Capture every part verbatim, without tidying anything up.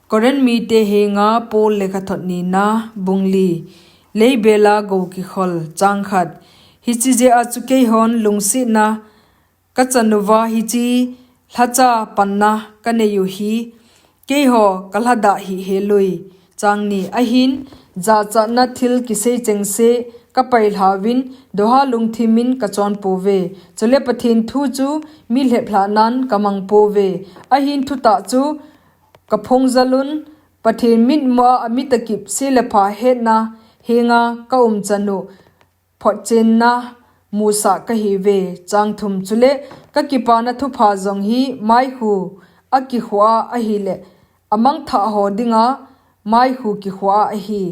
Korinth mite henga Paul lekhathot nina, bung li. Leibela gou kikhol. Chang khat. Hiche jeh a chu keihon lungsetna kachan uva hiche lhacha panna kanei u hi keiho kalhadah hih hel ui. Chang ni. Ahin, jachatna thil kisei chengse kapailhauvin, doha lungthimin kachon pouve. Chule Pathen thu chu mi lheplhahnan kamang pouve. Ahin thutah chu kaphongjalun, Pathen mitmua amitakip selepha hetna henga kaumchan u photchenna musah kahiuve. Chang thum. Chule kakipana thupha jong hi maikhu akikhoa ahile, amangthah ho dinga maikhu kikhoa ahi.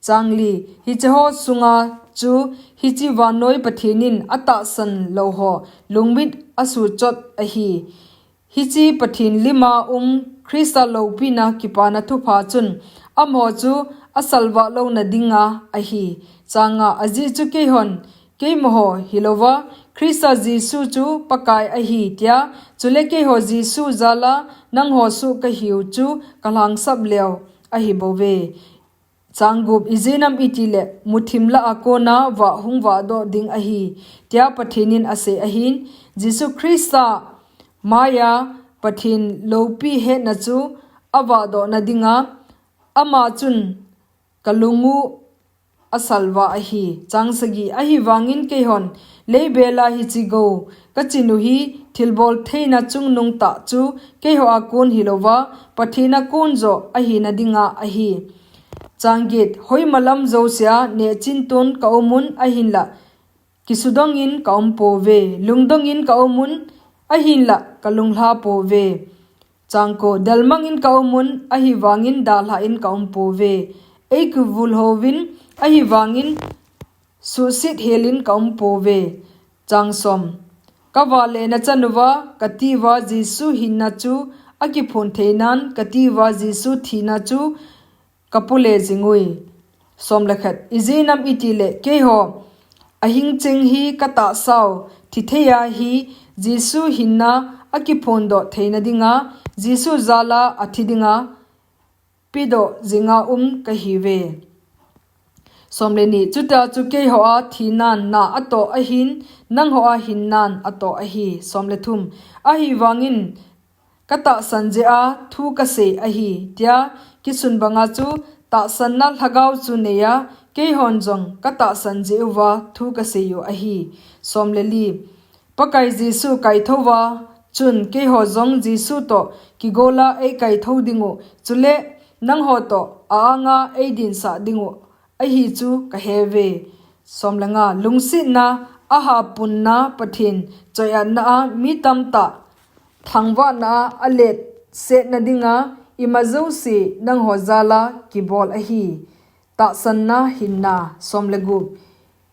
Chang li. Hicheho sunga chu hiche vannoi Pathen in atahsan louho lungmit asuchot ahi. Hiche Pathen lima um Christa loupina kipana thupha chun amaho chu asalvah louna dinga ahi. Chang nga. Ajeh chu keihon keimaho hilouva, Christa Jesu chu Pakai ahi tia, chule keiho Jesu jala nangho soh kahiu chu kalhangsap leu ahibouve. Chang gup. Ijeh inem itile muthim lah a kona vah hung vahdoh ding ahi, tia Pathen in asei ahin, Jesu Christa maiya Pathen loupi hetna chu avahdohna dinga ama chun kalungu asalvah ahi. Chang sagi. Ahivangin keihon leibela hiche gou kachin u hi thilbol theina chungnung tah chu keihoa kon hilouva, Pathen a kon joh ahina dinga ahi. Chang get. Hoimalam jousea nehchinton kaumun ahinla kisudongin kaumpouve. Lungdongin kaumun ahinla kalunglha pouve. Chang ko. Delmangin kaumun ahivangin dalhah in kaumpouve. Eikivulhouvin ahivangin suhset helin kaumpouve. Chang som. Kavalena chanuva katiuva Jesu hinna chu akiphon theinan katiuva Jesu thina chu kapule jingui. Som le khat. Ijeh inem itile keiho ahing cheng hi katahsau thitheiya hi Jesu hinna akiphondoh theina dinga, Jesu jala athi dinga pedoh jinga um kahiuve. Som le ni. Chutia chu keihoa thinan na atoh ahin, nanghoa hinnan atoh ahi. Som le thum. Ahivangin katahsan jeh a thu kasei ahi, tia kisun banga chu tahsanna lhagao chu neiya, keihon jong katahsan jeh uva thu kasei u ahi. Som le li. Pakai Jesu kaithouva chun keiho jong Jesu toh kigola eikaithou dingu, chule nangho toh a-anga eidinsah dingu ahi chu kaheuve. Som le nga. Lungsetna ahapunna Pathen choiatna a mi tamtah thangvahna a aletsetna dinga ima jouse nangho jala kibol ahi. Tahsanna hinna. Som le gup.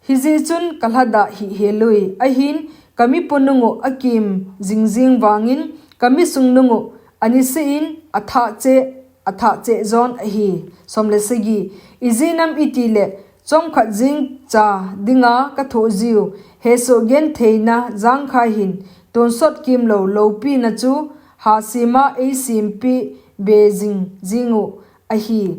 Hijeh chun kalhadah hih hel ui. Ahin kamipu nungu akim jingjing vangin kamisung nungu aniseh in athah cheh, athah cheh jon ahi. Som le sagi. Ijeh inem itile chomkhat jeng cha dinga kathoh jiu hesoh gentheina jangkha hin tonsot kimlou loupina chu hasema eisempeh be jing jingu ahi.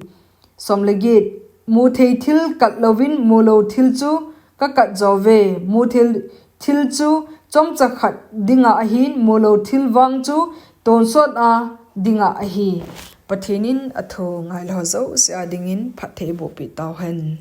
Som le get. Muthei thil katlouvin mulou thil chu kakat jouve. Muthei thil chu chomcha khat dinga ahin, mulou thil vang chu tonsot a dinga ahi. Pathen in athu ngailou jouse a dingin phatthei bohpeh tauhen.